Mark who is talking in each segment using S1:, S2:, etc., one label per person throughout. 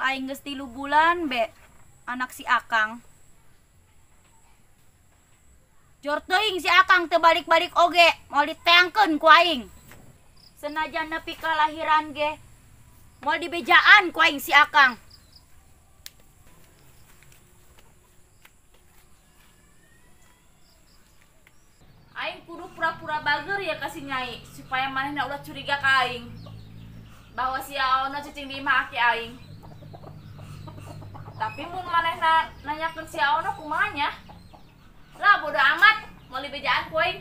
S1: Aing geus 3 bulan be anak si Akang. Jor teuing si Akang teu balik-balik oge, moal diteangkeun ku aing. Senajan nepi ka lahiran ge, moal dibejaan ku aing si Akang.
S2: Aing kudu pura-pura bager ya ka si Nyai supaya manehna ulah curiga ka aing bahwa si Aona cicing di imah aki aing. Tapi mun manehna nanyakeun si Aona kumaha nya? Lah bodo amat, moal dibejaan ku aing.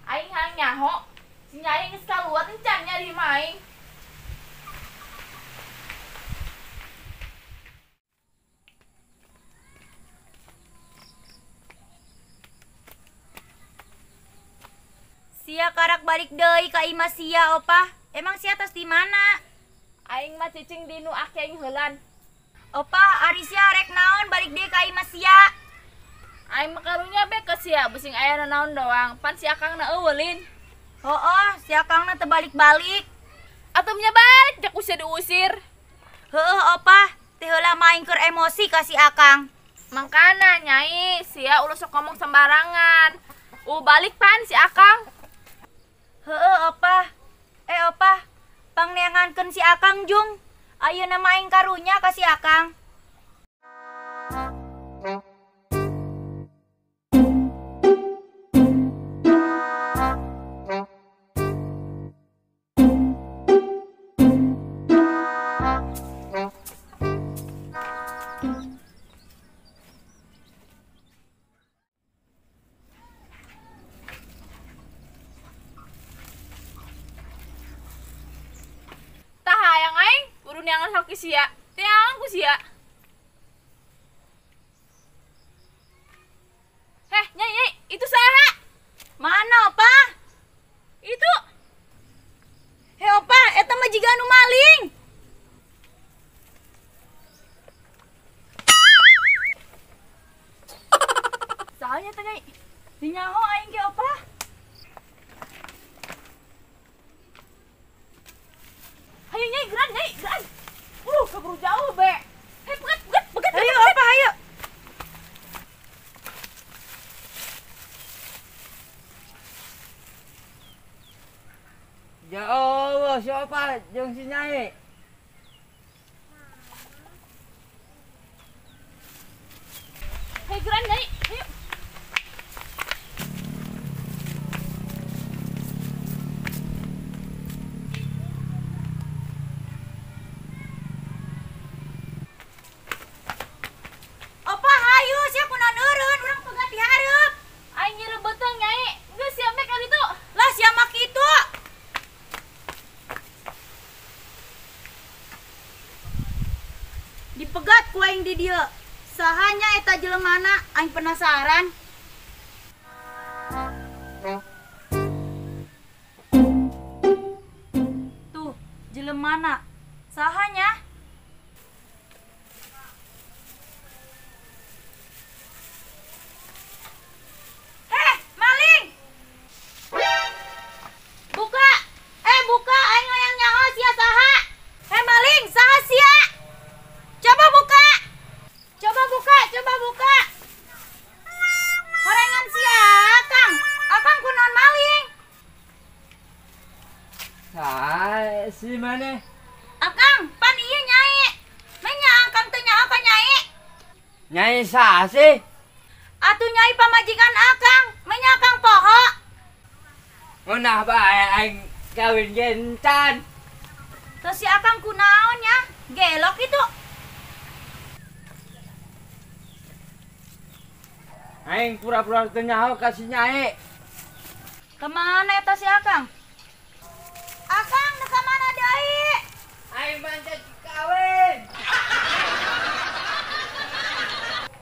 S2: Aing hayang nyaho, si Nyai geus kaluar encan nya di imah aing.
S1: Sia karak balik deui ka imah sia opah. Emang sia tos di mana?
S2: Aing mah cicing di nu aki aing heulan.
S1: Opah, ari sia rek naon balik deui ka imah sia?
S2: Aing mah karunya be ka sia, besing aya naon doang. Pan si Akangna eueulin.
S1: Heuh, si Akangna teu balik-balik.
S2: Atuh nya balik jak usia diusir.
S1: Heuh, opah, teh heula mah aing keur emosi ka si Akang.
S2: Mangkana Nyai, sia ulah sok ngomong sembarangan. Balik pan si Akang.
S1: Heuh, opah. Opah, pangneangankeun si Akang jung. Ayeuna mah aing karunya ka si Akang.
S2: Tah hayang aing kudu neangan salaki sia. Teangan ku sia. Heh, Nyai, Nyai, itu saha?
S1: Mana, Opah?
S2: Itu.
S1: Heh, Opah, eta mah jiga anu maling.
S2: Saha nya teh, Nyai?
S1: Dinyaho aing ge, Opah.
S2: Hayu Nyai, geran Nyai, geran. Keburu jauh be. Hei, pegat, pegat, pegat.
S1: Hayu, Opah, hayu.
S3: Ya Allah, siapa jeung si Nyai?
S2: Hei, geran Nyai, hayu.
S1: Opah, hayu, sia kunaon eureun, urang pegat di hareup.
S2: Aing nyereuh beuteung Nyai. Geus sia mek ka ditu.
S1: Lah sia mah kitu. Dipegat ku aing di dieu. Sahanya eta jelemana, aing penasaran. Tuh, jelemana. Sahanya? Heh, maling! Buka! Buka, aing hayang nyaho sia saha. Heh, maling, saha sia? Coba buka. Coba buka, coba buka. Horengan sia, Akang. Akang kunaon maling?
S3: Saha si maneh?
S1: Akang, pan ieu Nyai. Menya Akang teu nyaho ka Nyai?
S3: Nyai saha sih?
S1: Atuh Nyai pamajikan Akang, menya Akang poho.
S3: Ngeunah bae aing kawin ge encan.
S1: Terus si Akang kunaon nya? Gelok itu.
S3: Aing pura-pura teu nyaho ka si Nyai.
S1: Kemana eta si Akang? Akang nu ka mana deui?
S3: Aing pancet